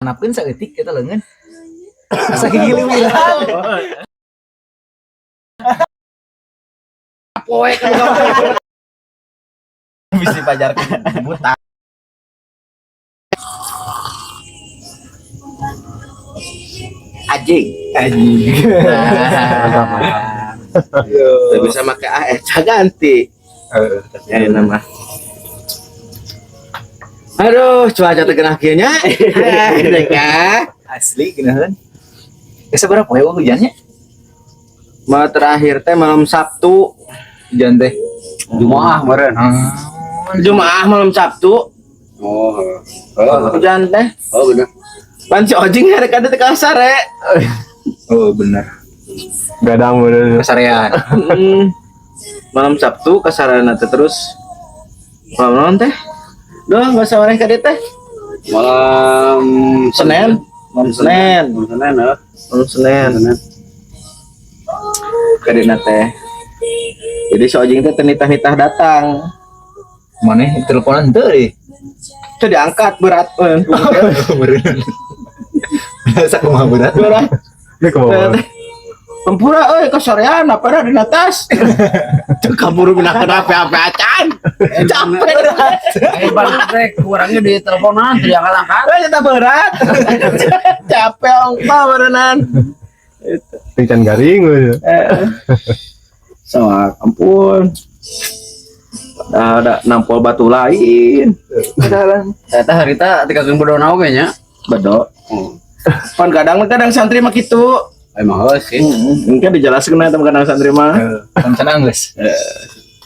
Dihanapkeun saeutik eta leungeun. Asa gigiliwiran. Poe kan bisa dipajarkeun buta. Anjing. Anjing. Nah. Teu bisa make AS ganti. Ya nama. Aduh, cuaca teh geunah kieu nya. Deka. Asli geunaheun. Geus sabaraha poe hujannya? Malam terakhir teh malam Sabtu. Hujan teh. Jumaah meureun. Jumaah malam Sabtu. Oh. Oh, Hujan teh. oh bener. Pan si Ojing hari kada teh kasar re. Oh bener. Gadang bener. Kasarean. Malam Sabtu kasarana teh terus malam naon teh? Duh, enggak sore ka dieu teh. Malam Senin. Malam Senin. Malam Senin, heeh. Malam Senin. Senin. Kadina teh. Jadi si Ojing teh nitah-nitah datang. Maneh teleponan teu deh. Teu diangkat berat. Beneran. Biasa kumaha berat. Berat. Ini ke bawah. Tempura euy kasorean apa dah di atas. Teu kaburu minakeun apa-apa acan. Capek. Eh, balik teh kurangnya di teleponan, teu diangkat-angkat. Euy eta berat. Capek ongko berenan. Ikan garing we. Sama ampun. Ada nampol batu lain. Padahal Eta harita dikakeun bedona oge nya. bedo. Oh. Pan kadang-kadang santri mah kitu. Emang heuh sih. Mungkin dijelaskeun eta mah kadang santri mah. Rencana geus.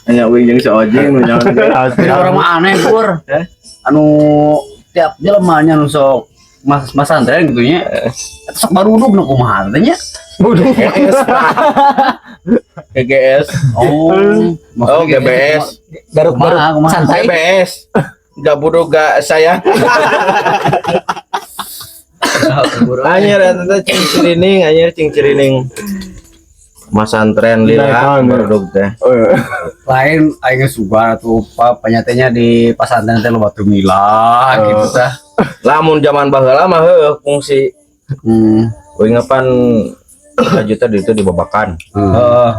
Hanya uing jeung si Ojing nu nyaho ge. Jadi orang mah aneh pur. Eh? Anu tiap jelema nya nu sok mas masantren gitu nya. Eta sok baruduk nu kumaha teh nya. GGS. Oh, Oh, GBS. Garuk-garuk Kumaha, kumaha. santai. GBS. Gak bodoh gak saya. Anjir eta teh cing cirining, anjir cing cirining. Masantren lila baruduk teh. Lain aing geus sugan atuh pa panyatanya di pasantren teh loba tumilah gitu tah. Lamun zaman baheula mah heueuh fungsi. Uing pan juta di itu di Babakan. Heeh.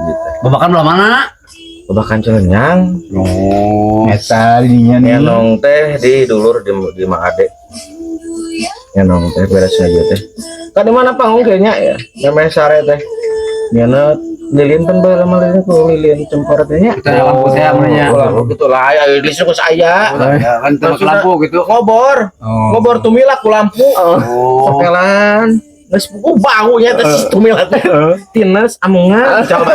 Gitu. Babakan belah mana? Babakan Cilenyang. Oh. Eta dinya nih. Ngenong teh di dulur di Mang Ade. Ngenong teh beres aja teh. Kan di mana panggung kayaknya ya? Namanya sare teh. Nyana lilin pan baheula mah lilin ku lilin cempor teh nya. Kita lampu teh nya. Oh, lampu gitu lah, ya listrik geus aya. Ya kan teu make lampu gitu. Ngobor, Oh. ngobor tumilak ku lampu. Oh. Setelan. Geus puku baunya teh si tumilak teh. Tines amungan. Coba.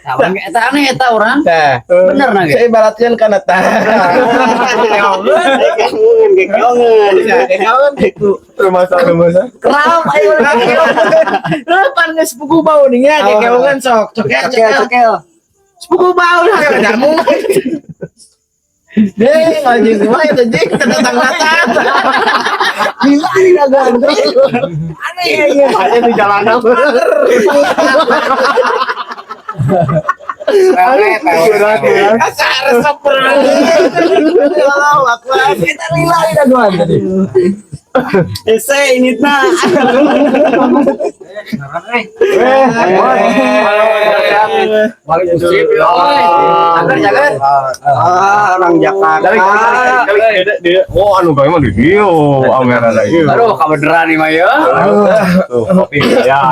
Nah, urang ge eta aneh eta urang. Tah. Bener na ge. Saya ibaratkan kana tah. Gekeongan, gekeongan. Gekeongan gitu. Rumah sakit, rumah sakit. Keram ayo kekeongan. Pan geus puku bau nih nya gekeongan sok. Cokel cokel. Sepuku bau lah jamu. Deh, anjing mah eta jeung datang-datang. Gila nih dagang. Aneh ya. Hanya di jalanan. Kasar seperang. Allahu Akbar. Kita lila nih dagangan tadi. Ese ini nah. Balik musib. Agar jaga. Ah, orang Jakarta. Oh, anu gawe mah di dieu, amer ada ieu. Aduh, kabeneran nih mah ya. Tuh, kopi ya.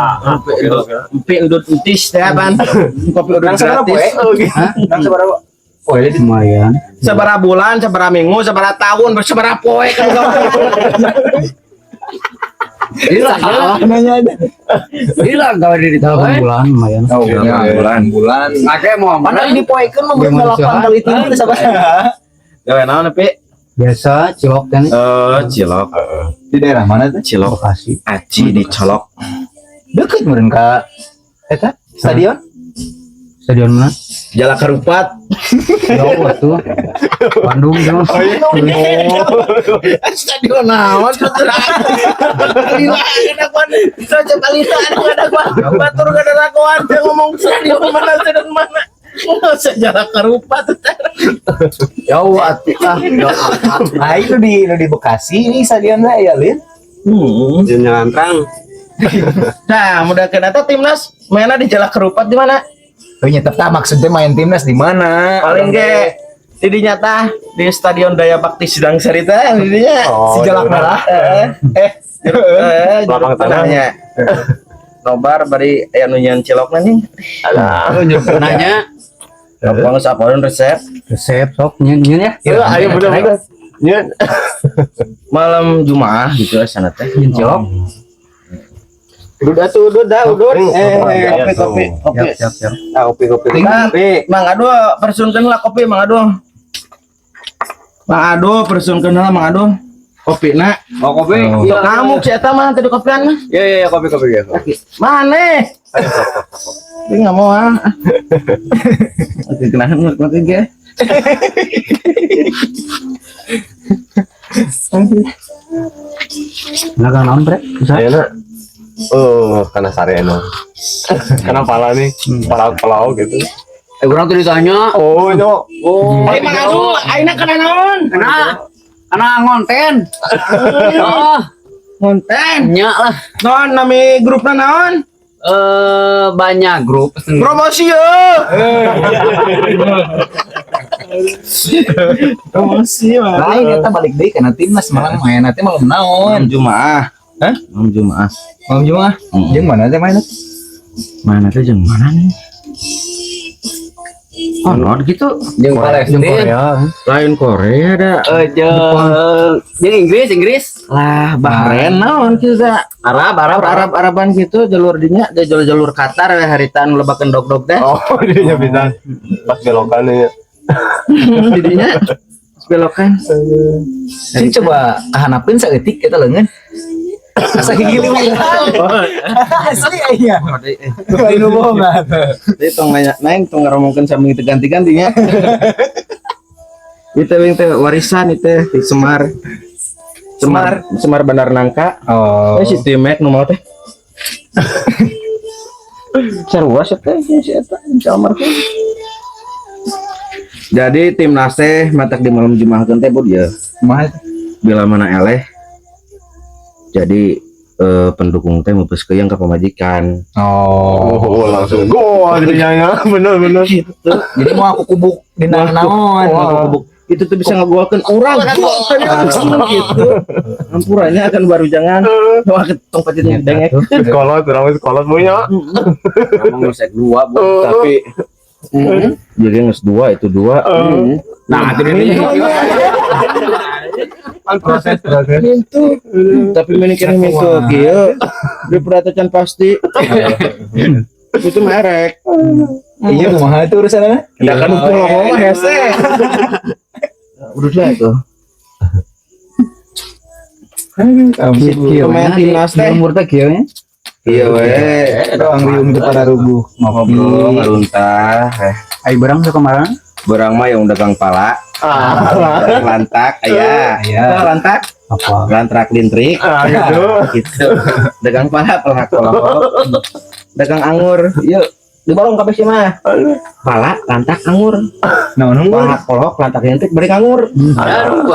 Empi endut entis teh apaan? Kopi udut Nang sabaraha poe? gratis. Nang sabaraha poe? Lumayan. Sabaraha bulan, sabaraha minggu, sabaraha tahun, sabaraha poe kan. Hilang, Nanya aja. hilang gawe di ditu. 8 bulan lumayan. Oh, bulan bulan. Ake mau Padahal dipoekeun mah bener 8 kali 3 teh sabaraha. Gawe naon Pi? Biasa cilok kan Eh, cilok. Di daerah mana tuh? Cilok. Bekasi. Aci dicolok. Deket meureun ka eta stadion. Stadion mana? Jalak Harupat. Jauh tuh. Bandung tuh. Stadion naon betul. Lila kadakuan. Saja balita anu kadakuan. Batur kadakuan dia ngomong stadion mana stadion mana. Sejarah karupa tuh. Jauh atuh ah. Nah, itu di Bekasi ini stadionnya ya, Lin. Jeung nyalantrang. Nah, mudah kena timnas mainnya di Jalak Kerupat di mana? Oh, nya tetap maksudnya main timnas di mana? Paling ge di nyata di Stadion Daya Bakti Sidang Serita didinya. Oh, Si Jalak Merah. Eh, Lapang tanah. tanahnya. Nobar bari aya nu nyeun cilokna nih. Alah. Nanya Apa geus apaeun resep? Resep sok nyeun nyeun ya. Ya, ayo bener-bener. Nyeun. Malam Jumaah gitu ya sana teh. Nyeun cilok. Udah tuh, udah, udah. Eh, Kopi, kopi, kopi. Siap siap siap. Ah, kopi kopi. Kopi. Mang Ado, persunkeun lah kopi Mang Ado. Mang Ado, persunkeun lah Mang Ado. Kopi na. Oh, kopi. Iya, kamu si eta mah tadi kopian mah. Iya iya iya, kopi kopi ya. Mana? Ini nggak mau ah. Oke, kenapa ngerti ge? Nah, kan naon, Bre? Bisa. Ayeuna oh, karena sare emang. Karena pala nih, pala pala gitu. Eh, urang tuh ditanya. Oh, no. Oh. Eh, Mang Ado, ayeuna kana naon? Karena karena ngonten. Oh, Konten. nya lah. Naon nami grupna naon? Eh, banyak grup. Promosi yo. Promosi mah. Lain eta balik deui kana timnas malah main nanti malam naon? Malam Jumaah. Hah? Malam Jumaah. Malam Jumaah. Jeung mana teh main? Mana tuh jeung mana nih? Oh, non gitu. Jeung Jeung Palestina. Korea. Lain Korea da. Eh, jeung Inggris, Inggris. Lah, Bahrain naon kieu da. Arab, Arab, Arab Arab. Araban gitu jalur dinya jalur-jalur Qatar we haritan lebakeun dog-dog teh. Oh, dia bisa pas belokan ya. Didinya belokan. Cing coba kahanapkeun saeutik eta leungeun. Asa higiliwih. Asli aya. Lain bohongan. Jadi tong nanya naik tong ngaromongkeun sambil itu ganti-gantinya. Itu yang teh warisan itu di Semar. Semar, Semar Bandar Nangka. Oh. Eh si Timek nu mau teh. Sarua sih teh si eta si almarhum. Jadi timnas teh matak di malam Jumaah teh bud ya. Kumaha? Bila mana eleh. Jadi pendukung teh mupus yang ke pamajikan. Oh. Oh, langsung gol jadinya ya. Bener bener. Gitu. Jadi mau aku kubuk dina naon? Wah, itu tuh bisa ngegolkeun urang gitu. Ampurannya akan baru jangan. Wah, ketong pacitnya dengek. Kolot, orang kolot punya. Emang geus dua, Bu. Tapi Jadi nges dua itu dua. Nah, itu dia. proses proses. Itu. Tapi mikirnya itu kieu. Diperhatikan pasti. Itu merek. Iya kumaha itu urusanna? Ya kan ukur ngomong hese. Udah lah itu. Kieu Pemain timnas teh. Umur teh kieu nya. Iya we. Doang riung teu pada rubuh. Ngobrol ngaruntah. Ai barang teh kemarin. Berang mah yang dagang pala. Ah, Lantak aya. Aya. Lantak. Apa? Lantrak lintrik. ah gitu. Gitu. Dagang pala pelak kolok. Dagang anggur. Yuk diborong kabeh sih mah. Pala, lantak, anggur. Naon unggul? Pala kolok, lantak lintrik beri anggur. Aduh,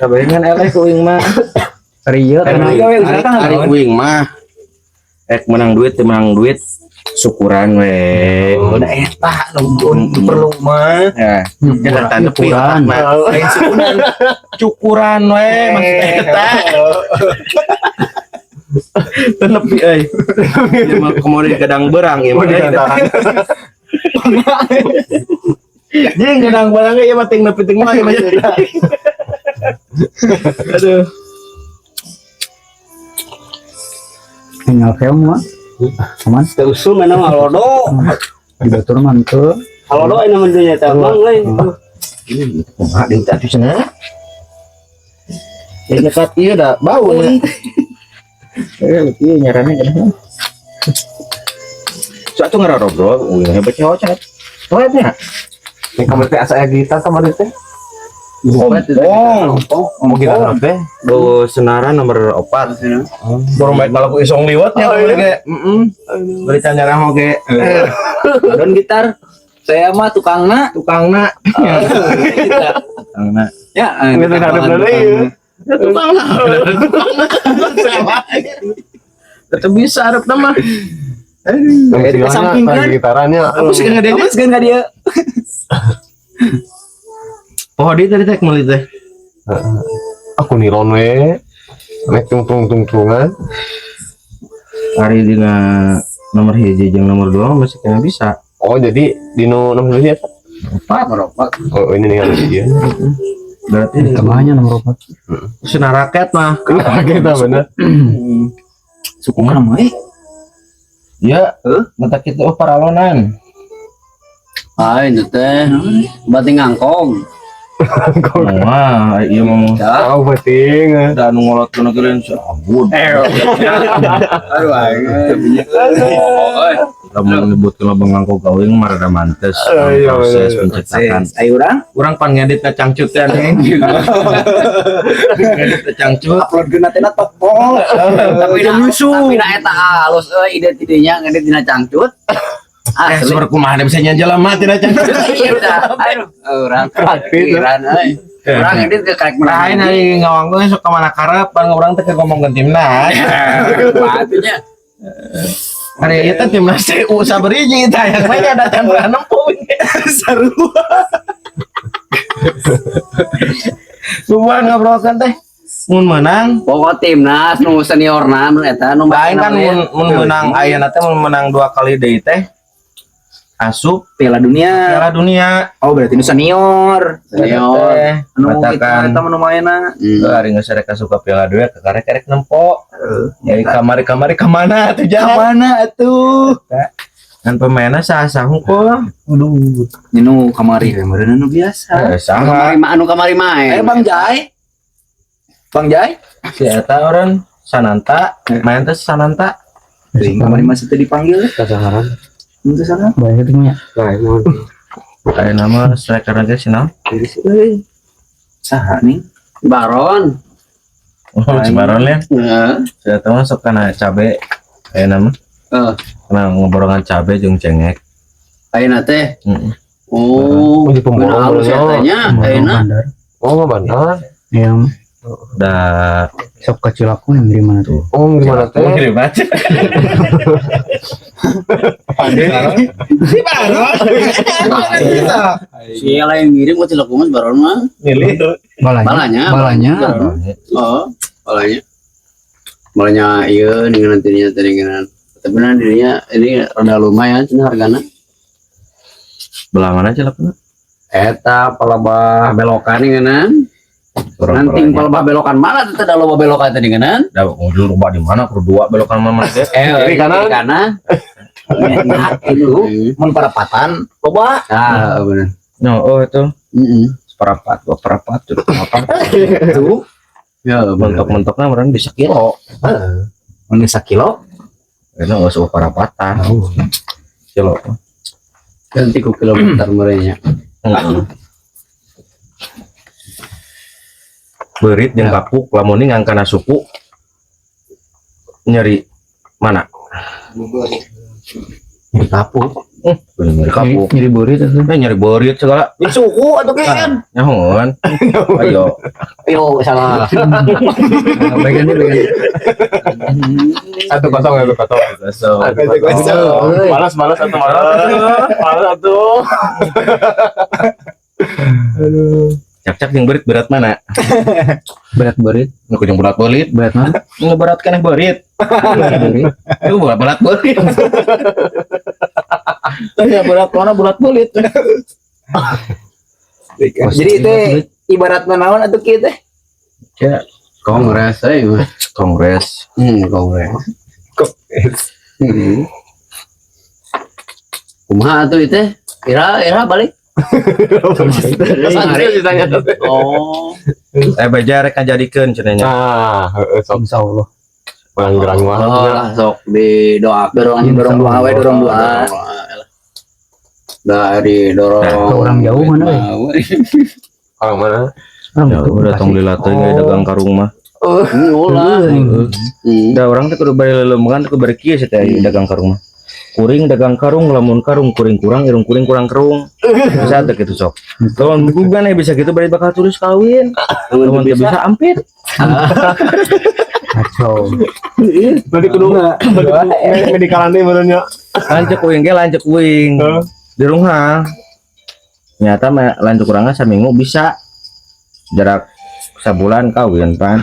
Kabayangan eleh ku uing mah. Rieu Ari gawe usaha kan, ari naon? uing mah. Ek menang duit, teu menang duit, syukuran we. Udah eta nu perlu mah. Ya, jangan tandepi Syukuran. otak mah. Lain syukuran. Cukuran we maksudnya eta. Teu nepi euy. Ieu mah komodo gadang berang ieu Mau mah. digantaran. Jeung gadang berang ieu mah ting nepi ting mah ieu mah. Aduh. Tinggal keong mah. Aman. Teu usum mana mah halodo. Di batur mah henteu. Halodo aya mah dunya teh bang euy. Kumaha deui teh atuh cenah. Ya nyekat ieu da bau nya. Eh, ieu nyarana kenapa? So atuh ngarobrol, uing hebat cowok. Toetnya. Ini kamar teh asa gitar kamar teh. Ompong. Oh, gitar teh. Oh, senara nomor 4. Baru baik kalau ku isong liwatnya ge. Heeh. Beri tanya oge. Don gitar. Saya mah tukangna. Tukangna. Tukangna. Ya, Gitu ada bener ieu. Ya tukangna. Tetep bisa harap nama. Aduh, samping kan. Gitarannya. Aku sih nggak Kamu segan ka dia. Oh, dia tadi teh meuli teh. Aku nilon we. Nek tungtung-tungtungan. Hari dina nomor hiji jeung nomor 2 masih kena bisa. Oh, jadi dino nomor hiji eta? 4. Merokok. Oh, ini nih harus dia. Berarti Tengahnya nomor 4. senar raket mah. Kita bener. Suku mah eh. Ya, mata kita oh paralonan. Ah, itu teh. Berarti ngangkong. Wah, iya ngomong. Tahu penting. Dan ngolot kana kalian sabun. Aduh, aing. Lamun nyebut kalau bengangko gawing mah rada mantes. Iya, Proses bener. pencetakan. Ayo urang Urang pan ngedit na cangcut teh nih. Ngedit na cangcut. upload geuna teh na topol. Tapi Jeung nyusu. Tapi na eta halus euy ide tidinya ngedit dina cangcut. Eh, Asli. sumber kumaha bisa nyanjala mah tina cangcut. Iya udah. Aduh, urang pikiran euy. Urang ngedit ke karek Nah, ini hari ngawang gue sok kemana karep, pan urang teh keur ngomongkeun timnas. Batunya. Hari itu timnas CU saberiji tah yang lain ada can pernah nempuh. Seru. Bubuan ngobrolkan teh. Mun menang, Pokok timnas nu seniorna nu eta nu Aing kan mun menang ayeuna teh mun menang 2 kali deui teh asup Piala Dunia. Piala Dunia. Oh, berarti nu senior. Senior. Teh Anu kita katakan eta mah nu maenna. hari geus rek asup ka Piala Dunia kekarek-karek nempo. Jadi kamari-kamari ka mana atuh Ka jalan. mana atuh? Kan pemainna saha-saha hungkul. Aduh, nu kamari we meureun nu biasa. Eh, saha Kamari mah anu kamari main. Eh Bang Jai. Bang Jai, si eta orang Sananta, main teh Sananta. teuing kamari masih teu dipanggil. Kasaharan. Henteu sana. Bayar itu nya. Nah, emang. Aya nama striker teh si naon? Euy. Saha nih? Baron. Oh, si Baron ya. Heeh. Si eta mah sok kana cabe. Aya nama Heeh. kana ngeborongan cabe jeung cengek. Ayeuna teh. Heeh. Oh, Oh, di pemborong halus bener. eta nya ayeuna. Bandar. Oh, nggak bandar. Yang Da sok kecil aku yang dari mana tuh? Oh, gimana teh? ngirim aja. Si Baron. Si lain ngirim ke Cilakumas Baron mah. Milih. Balanya. Balanya. Balanya. Baron. Oh, balanya. Balanya ieu dengan nantinya tadi dengan. Tapi nah dirinya ini rada lumayan cenah hargana. Belah mana Cilakumas? Eta palebah belokan ngeunaan. Nanti palebah belokan mana teh da loba belokan teh ngeunaan. Da ngujul rubah di mana kudu dua belokan mana teh. Eh, Kiri kanan. Kiri kanan. Nah, itu mun parapatan loba. Ah, bener. No, oh itu Heeh. seperempat, dua perempat, tuh apa? Tuh, Ya, bener. Mentok-mentoknya orang bisa kilo. mun sakilo Ini nggak usah parapatan. Kilo. Ganti ku kilometer merenya. Beurit jeung kapuk lamun ini ngangkana suku nyeri mana? Nyeri kapuk. Nyeri kapuk. Nyeri beurit itu. Eh, nyeri beurit segala. di suku atuh kan. Nyahoan. Ayo. Yo, salah. Bagian ini bagian. 1-0 1-0. So, 1-0. Malas malas satu malas. Malas satu. Aduh. Cak-cak yang berit berat mana? Berat beurit. Nu jeung berat beulit. Berat mana? Nu berat kan yang beurit. Berat beurit. Itu berat berat beulit. Tanya berat mana berat beulit. Jadi itu ibarat naon atuh kieu teh? Ya, Kongres euy mah. kongres. Kongres. Kongres. Kumaha atuh ieu teh? Ira balik. Hari ditanya teh. Oh. Eh beja rek ngajadikeun cenah nya. Nah, heeh sok Insya Allah. gerang mah. Oh, lah sok didoakeun. Dorong dorong doa we, dorong doa. Dari dorong. Ke orang jauh mana, we? Orang mana? Ya udah tong lila teuing oh. Dagang karung mah. Ulah. Da urang teh kudu bari leuleumkan kudu bari kieu sih teh dagang karung mah. Kuring dagang karung lamun karung kuring kurang irung kuring kurang kerung. Bisa teh kitu sok. Lamun bukan bisa gitu bari bakal tulus kawin. Lamun teu bisa ampit. Kacau. Berarti kudu medikalan deui benernya. Lanceuk uing ge lanceuk uing. Di rumah. Nyata mah lanceuk urangna saminggu bisa jarak sabulan kawin pan.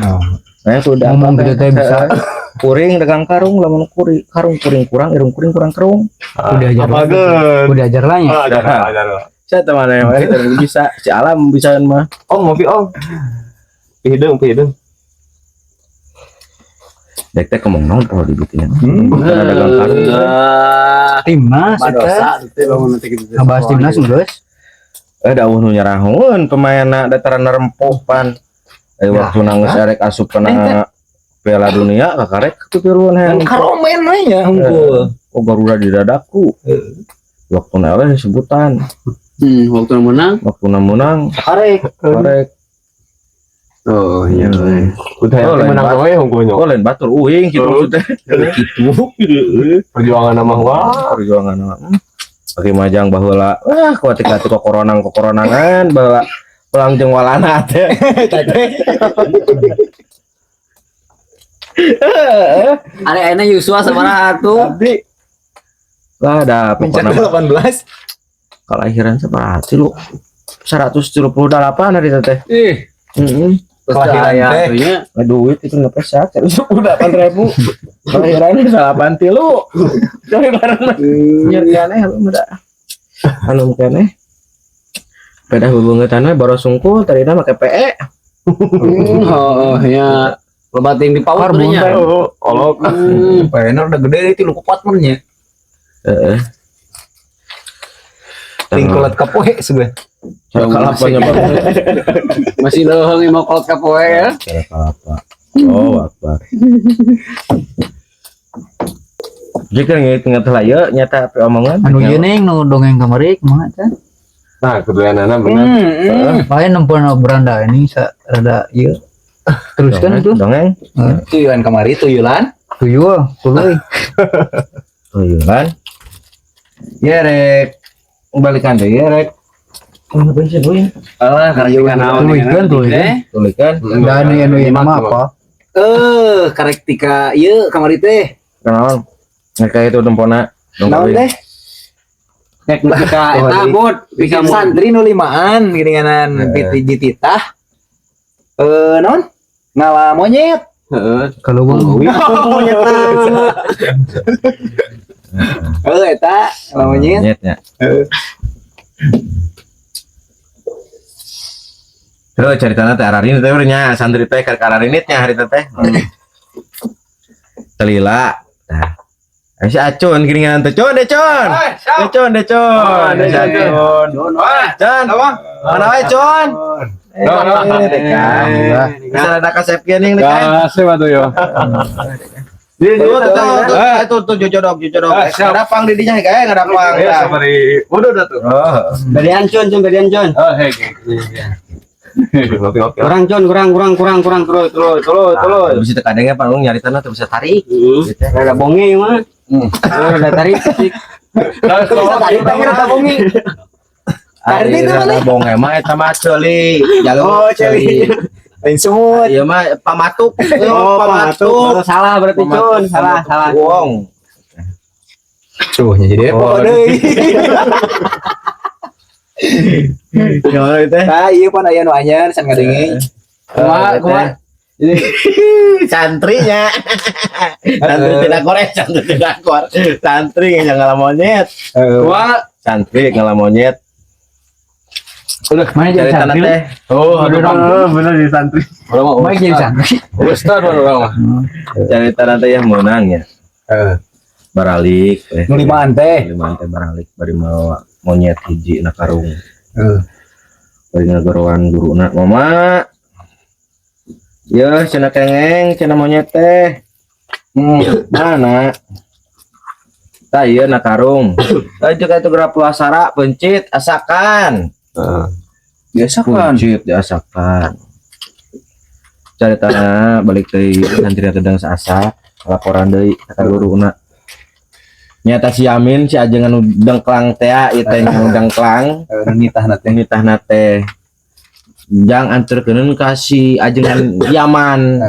Nah, sudah ngomong gitu teh bisa. Kuring dagang karung lamun kuring karung kuring kurang irung kuring kurang kerung. Udah ajar. Udah ajar lah ya. Ajar. Saya teman yang lain bisa si alam bisa mah. Om ngopi om. Pihdeung pihdeung. Dek teh ngomong naon poho dibikinnya. Karena dagang karung. Timnas Madosa teh bangun nanti gitu. Ngabahas timnas geus. Dawuh nu nyarahun pemainna dataran rempuh pan. Waktu nangis erek asup kana Piala Dunia kakarek pipiruan hayang. Karomen we nya hungkul. Oh Garuda di dadaku. Waktu eleh sebutan. Waktu menang. Waktu menang. Karek. Karek. Oh iya. Udah menang we hungkulnya. Oh lain batur uing kitu maksudnya. Kitu. Perjuangan nama wah. Perjuangan nama. Oke majang baheula. Wah kuatik-atik kokoronang-kokoronangan baheula. Pulang jeung walana teh. Are ayeuna Yusua sabaraha atuh? Abdi. Lah da pokona 18. Kelahiran sabaraha sih lu? 178 hari teh. Ih. Heeh. Kelahiran teh. Duit itu nggak pesak 178.000. Kelahiran 83. Kelahiran mah nyeri aneh udah. Anu keneh. Pedah bebeungeutana baru sungkul tadina make PE. Oh ya. Loba ting di paut nya. Oh, olok. PE-na udah gede itu lu kuat mun nya. Heeh. Ting kulat kapoe sebenarnya. Kalapa nya masih leuheung mau kolot kapoe ya. Kalapa. Oh, apa. Jika nginget lah ya nyata api omongan. Anu ieu neng nu dongeng kamari kumaha teh? Nah, kedulanana bener. Paling nempuan beranda ini rada ieu. Teruskan itu. Dongeng. Tuyulan kamari tuyulan. Tuyul, tuluy. Tuyulan. Ya rek balikan deui ya rek. Ngapain sih euy? Alah, karek naon tuluykeun tuluykeun. Tuluykeun. Da anu anu ieu mah apa? Karek tika ieu kamari teh. Kenaon? Nek itu tempona. Naon teh? Nek tika eta bot, bikin santri nu limaan geuninganan dititah. Naon? Ngala monyet. Heeh. Kalau bang monyet. Heeh eta ngala monyet. Monyetnya. Heeh. Terus ceritana teh ararin teh nya santri teh keur kararinitnya hari teh. Telila. Nah. Si Acun geuningan teh Cun, Decun. Decun, Decun. Si Acun. Cun. Mana wae Cun? Bisa ada kasep kieu ning dekan. Kasep atuh yo. Tuh tuh jojodok jojodok. Ngadapang di dinya kae ngadapang. Ya sabari. Udah udah tuh. Berian Cun, Cun, berian Cun. Oh, hei. Kurang Cun, kurang terus terus. Bisa tekadengnya panggung nyari tanah tuh bisa tarik. Rada bonge mah. Rada tarik. Bisa tarik tapi rada bonge. Tarik itu mana? Bonge mah eta mah ceuli. Oh, ceuli. Lain semut. Ieu mah pamatuk. Oh, pamatuk. Salah berarti Cun, salah. Wong. Tuh, nya jadi apa deui. Gimana itu? Nah, iya pan aya nu anyar san ngadenge. Kumaha, kumaha? Santrinya. Santri tidak korek, santri tidak kor. Santri yang ngalah monyet. Kumaha? Santri ngalah monyet. Udah, mana jadi santri? Oh, bener jadi santri. Mana jadi santri? Ustaz orang mah. Cari tanah teh yang menang ya. Baralik. Nu limaan teh. Limaan teh baralik bari mawa monyet hiji na karung. Bari ngagorowan guruna, "Mama. Yeuh cenah kengeng, cenah monyet teh." Mana? Tah ieu na karung. Tah jeung atuh geura puasara pencit asakan. Heeh. Biasa kan. Kuncit diasakan. Cari tanah balik deui santri teh asak laporan deui ka guruna. Nyata si Amin si ajengan nu dengklang teh ieu teh nu dengklang. Nu nitahna teh. Nitahna teh jang anterkeun ka si ajengan Yaman.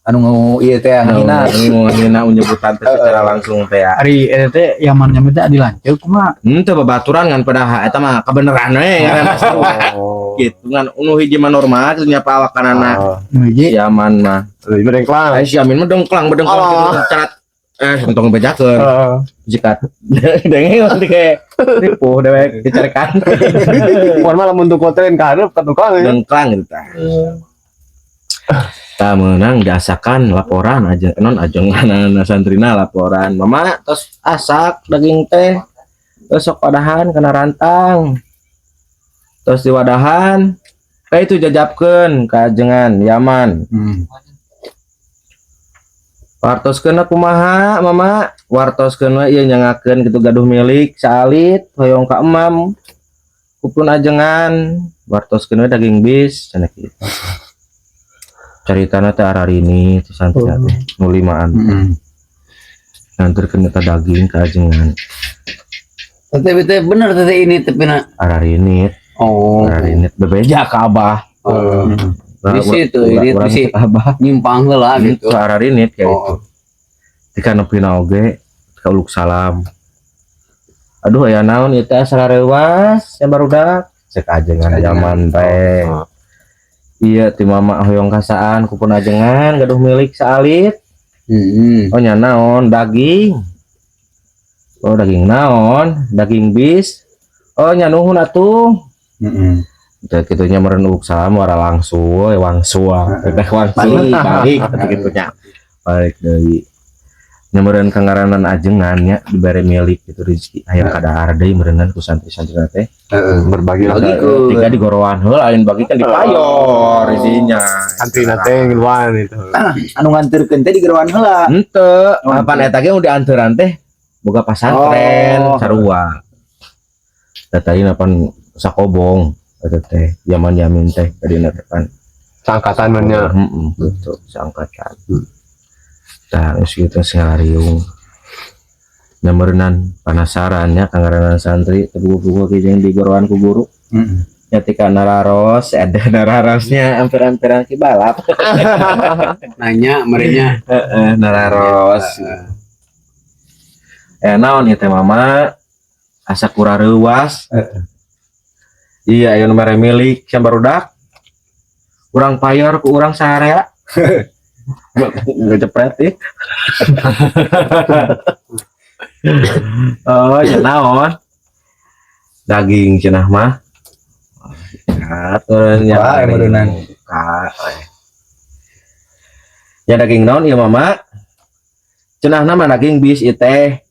Anu ieu teh ngahina. Nu ngahina nyebutan teh secara langsung teh. Ari eta teh Yaman nyampe teh adi lanceuk kumaha? Henteu babaturan ngan pada eta mah kebeneran we ngaranna sarua. Gitu ngan nu hiji mah normal kitu nya pawakanana. Oh. Nu hiji Si Yaman mah. Lebih dengklang. Eh si Yamin mah dengklang bedengklang Oh. gitu carat entong bejakeun. Heeh. Jikat. Denge nanti kayak ripuh dewek dicarekan. Mun mah lamun tukul teh ka hareup ka tukang ya. Dengklang gitu tah. Tah meunang diasakan laporan aja non ajengan santrina laporan. Mama tos asak daging teh. Terus sok wadahan kana rantang. Terus diwadahan kayak itu jajapkeun ka ajengan Yaman. Wartoskeun kumaha mama? Wartoskeun we ieu nyangakeun kitu gaduh milik saalit hoyong ka emam. Kupun ajengan wartoskeun we daging bis cenah kitu. Caritana teh ararini teh santri teh nu limaan. Nganterkeun eta daging ka ajengan. Tapi teh bener teh ini tapi na. Ararinit, Oh. ararinit bebeja ka abah. Oh. Bisi tuh, ini Urang bisi. ka abah. Nyimpang heula gitu. Gitu ararinit kayak itu. Oh. Tika nepina oge ka uluk salam. Aduh aya naon ieu teh asa reuwas yang barudak cek ajengan zaman teh. Oh. Iya ti mama hoyong kasaan kupun ajengan gaduh milik saalit. Oh nya naon daging. Oh daging naon? Daging bis. Oh nya nuhun atuh. Teh kitu nya meureun uluk salam ora langsung we wangsul. Teh wangsul balik teh kitu nya. Balik deui. Nya meureun kangaranan ajengan nya dibere milik gitu rezeki hayang kadahar deui meureunnan ku santri-santri teh. Heeh. Berbagi lah. Bagi. Tiga di gorowan heula lain bagi kan di payor isinya. Santri teh ngiluan itu. Anu nganterkeun teh di gerowan heula. Henteu, apan eta ge udah anteran teh boga pasantren Oh. sarua. Da tadi napan sakobong eta teh Yaman Yamin teh tadi teh pan. Sangkatan mah nya. Heeh, gitu, seangkatan. Tah geus kitu singariung. Nya meureunan penasaran nya kangaranan santri teu buku-buku ge jeung di gorowan ku guru. Nya tika nararos, ada nararosnya amper-amperan ki balap. Nanya merenya. Heeh, nararos. Eh naon ieu teh mama? Asa kurareuwas. Iya, aya nu mere milik sia barudak. Urang payor ku urang sarea. Ngejepret ih. Oh, nya naon? Daging cenah mah. Atur nya. Wah, emang Buka. Ya daging naon ieu mama? Cenah mah daging bis ieu teh.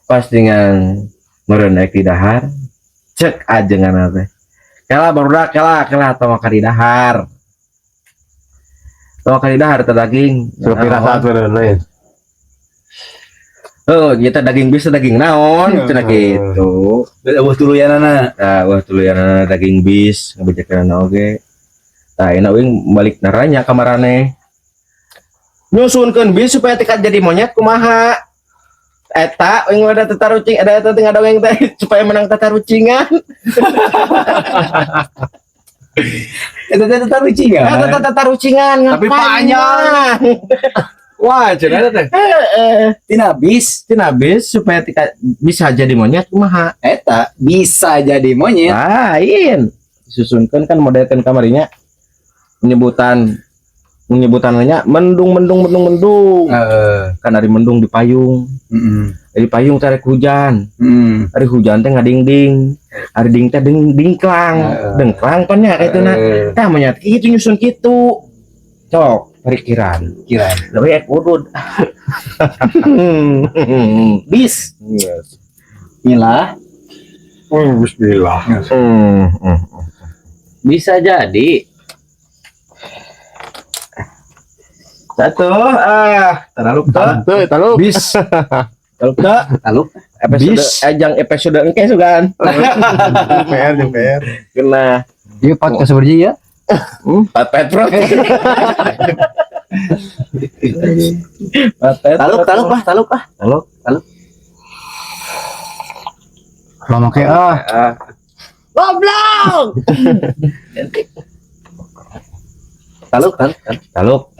Pas dengan meureun naik di dahar, cek ajengan teh. Kela barudak kela kela tong ka di dahar. Tong ka di dahar teh daging. Sudah pirasat meureun lain. Oh, kita daging bis daging naon cenah kitu. Eueuh tuluyanana. Nah, wah tuluyanana daging bis ngabejakeunana oge. Tah, enak uing balik naranya ka maraneh. Nyusunkeun bis supaya tika jadi monyet kumaha? Eta uing ada tatarucing, ada eta teh ngadongeng teh supaya menang tatarucingan. Eta teh tatarucingan. Eta tatarucingan Tapi panjang. Wah, cenah teh. Heeh. Tina bis Tina bis supaya tika bisa jadi monyet kumaha? eta bisa jadi monyet. Lain. Disusunkeun kan modelkeun kamarinya penyebutan penyebutannya mendung mendung mendung mendung. Heeh. Kan ari mendung di payung. Heeh. Di payung tarik hujan. Heeh. Ari hujan teh ngadingding. Ari ding teh ding dingklang. Dengklang pan nya kitu na. Tah monyet kitu nyusun kitu. Cok, pikiran. Kira. Lebih ek udud. Bis. Yes. Milah. Oh, bismillah. Bisa jadi. Satu, terlalu ke Tuh, tahu. bis. Taluk teu? Taluk. Episode Bis. ejang episode engke sugan. PR jeung PR. Kena Ieu podcast berji ya. Pat Petro. Pat Petro. Taluk, taluk ah, taluk ah. Taluk. Taluk. Lama ke ah. Ah. Goblok. Taluk, taluk, taluk. Taluk.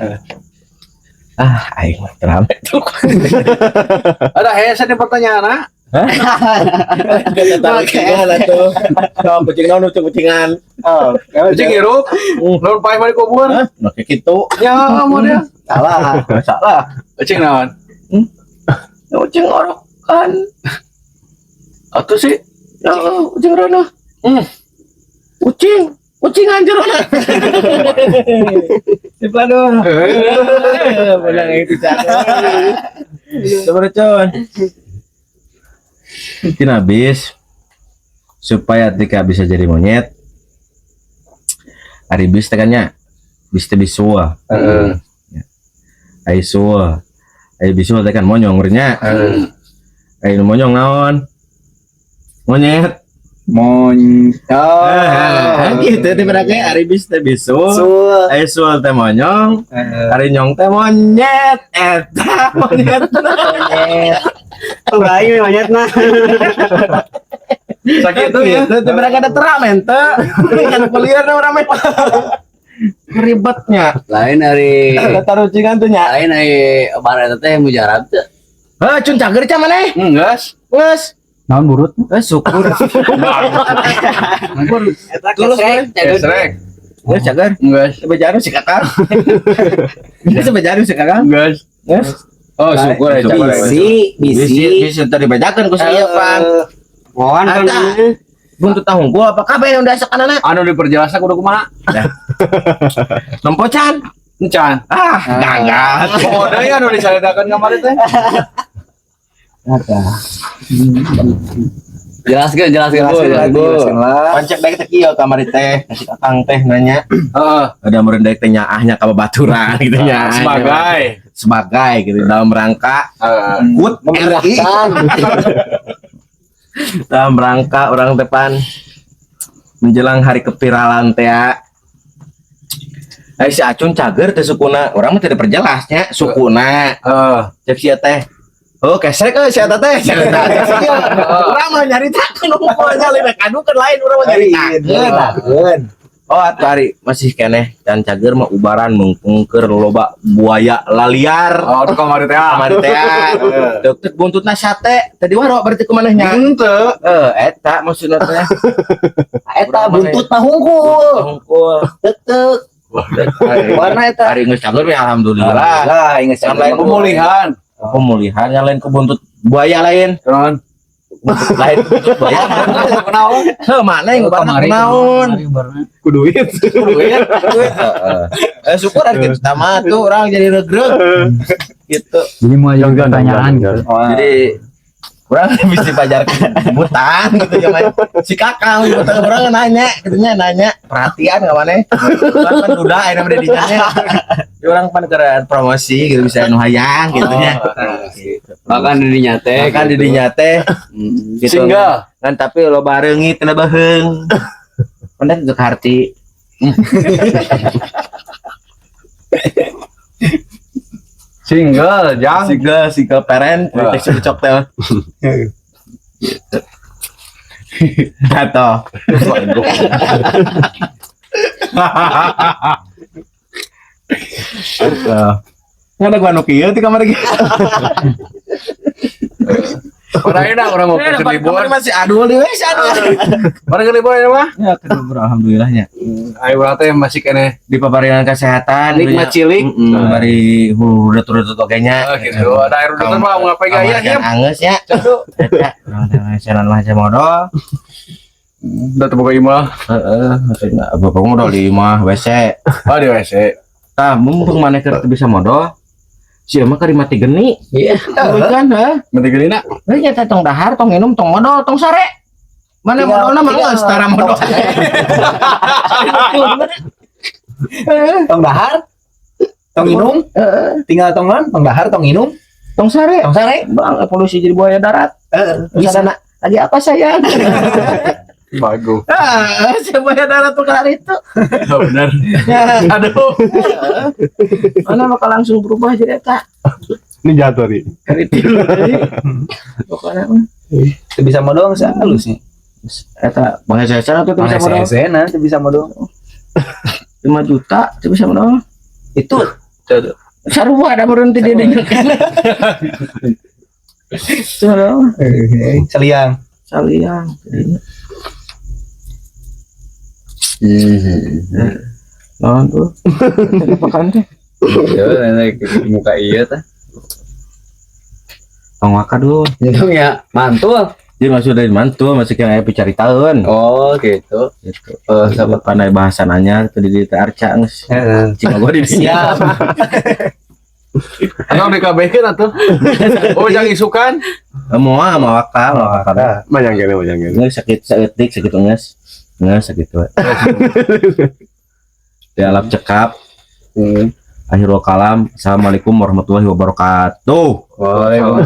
Ah, aing mah terame tuh. Ada hese di pertanyaan ah. Tahu kucingan atuh. Naon kucing naon kucing-kucingan. Oh, Kucing hirup. Lawan paeh mah dikubur. Hah? Nah kayak gitu. Ya mau dia. Salah. Salah. Kucing naon? Kucing orokan. Atuh sih. Ya, kucing rana. Kucing, kucing anjir rana. Si plano. Menang itu cara. Sabar con. Tina bis supaya Tika bisa jadi monyet. Ari bis teh kan nya. Bis teh bisul. Heeh. Ai sul. Ai bisul teh kan monyong nya. Ai nu monyong naon? Monyet. Mon. Oh. Ah, gitu teh berarti ari bis teh bisul. Sul. Ai sul teh monyong, ari nyong teh monyet. Eta monyet. Monyet. Oh, bayi monyet nah. Sakitu ya. Gitu teh berarti ada teramen teh. Kan kuliah urang mah. Ribetnya. Lain dari Taruh cingan tuh nya. lain dari bara eta teh mujarab teh. Heh, cun cager ca maneh? Enggeus. Geus. Naon burut? Eh, syukur. Tulus Gesrek. Geus cager. Enggeus. Sebejaru si kakak. Sebejaru si kakak. Enggeus. Geus. Oh, syukur ya cager. Bisi, Bisi bisi. bisi tadi dibejakeun ku si ieu pan. Mohon kan. Ada. Buntut tahun gua apa kabeh yang udah anak Anu diperjelasna kudu kumaha? Nempo can. Encan. Ah, gagal. Oh, deui anu dicaritakeun kamari teh. Jelaskeun, jelaskeun, Jelaskeun lah, jelaskeun lah. Pancek daek teh kieu kamari teh, kasih kakang teh nanya. Heeh. Ada meureun daek teh nyaahnya ka babaturan gitu nya. Sebagai Sebagai gitu dalam rangka heeh. HUT RI Memudahkan. Dalam rangka orang depan menjelang hari keviralan teh ya. Eh si Acun cager teh sukuna, orang mah tidak perjelasnya sukuna. Heeh. Cek sia teh. Oh, kesrek euy si eta teh. Cerita. Urang mah nyaritakeun hukumnya lebih kadukeun lain urang mah nyaritakeun. Oh, atuh ari masih keneh dan cager mah ubaran mungkung keur loba buaya laliar. Oh, tuh kamari teh. Kamari teh. Deuk teh buntutna sate, tadi waro berarti kumanehnya. Henteu. Eh, eta maksudna teh. Eta buntut mah hungkul. Hungkul. Tetek. Warna eta. Ari geus cager we alhamdulillah. Lah, inget Yang lain Pemulihan. Pemulihan yang lain ke buntut buaya lain. Naon? Buntut lain buntut buaya. Kunaon? Heuh, mana yang ubarna kunaon? Ku duit. Duit. Heeh. Eh syukur ari kitu tama tuh orang jadi regreg. Gitu. Jadi mau ajukan Jangan, pertanyaan jangan, gitu. Jadi orang bisa dipajarkan butan gitu ya man. Si kakang butan orang nanya gitu nya nanya perhatian nggak mana orang kan duda ayeuna mah di dinya. Jadi orang pan keur promosi gitu bisa anu hayang gitu nya. Bahkan di dinya teh. Bahkan di dinya teh gitu. Single. Kan tapi loba reungit cenah baheung. Pendet untuk harti. Single, jang. Single, single parent, Wah. deteksi ucok teh. Atau nggak ada gua nu kieu ti kamari ge. Orang enak orang mau ke libur. Kamari masih adul di we si adul. Orang ke libur ya mah. Ya ke libur alhamdulillahnya. Ayo urang teh masih keneh Di paparian kesehatan nikmat cilik. Heeh. Bari hurut-hurut oge nya. Oh, gitu. Ada air udah mah mau ngapain gaya Kamar ya. angeus ya. Eta urang teh mesenan mah modal. Udah terbuka imah. Heeh, maksudna bapak modal di imah WC. Oh di WC. Tah, mumpung maneh keur teu bisa modal. Si emang keur mati geni. Iya. Kan, heuh. Mati gelina. Heuh nya teh tong dahar, tong minum, tong modal, tong sare. Mana modalna mah geus tara modal. Tong dahar, tong minum, tinggal tong non, tong dahar, tong minum. Tong sare. Tong sare. Bang, evolusi jadi buaya darat. Bisa. Bisa lagi apa sayang? Bagus. Ah, si buaya darat tuh kali itu. Oh, benar. Ya, Aduh. mana bakal langsung berubah jadi eta. Ini jatuh nih. Kali tilu deui. Pokoknya mah Teu bisa modal geus halus nih. Eta bangsa tuh teu bisa modal. Bisa teu bisa modal. 5 juta teu bisa modal. Itu tuh. Sarua ada berhenti di dinya. Sarua. Seliang. Saliang jadinya. Naon tuh? Apa kan teh? Ya, naik muka iya tah. Tong waka dulu. Untung ya, mantul. Dia masuk dari mantul, masih kena aya caritaeun. Oh, gitu. Gitu. Oh, Sama pandai bahasa nanya itu di teh Arca geus. Heeh. Cing gua di dinya. Siap. Atau DKB-keun atuh. Oh, jangan isukan. Moal mau waka, mau waka. Banyak kene, banyak kene. Geus sakit saeutik sakitu geus. Geus sakitu. Di alam cekap. Akhirul kalam. Assalamualaikum warahmatullahi wabarakatuh. Waalaikumsalam.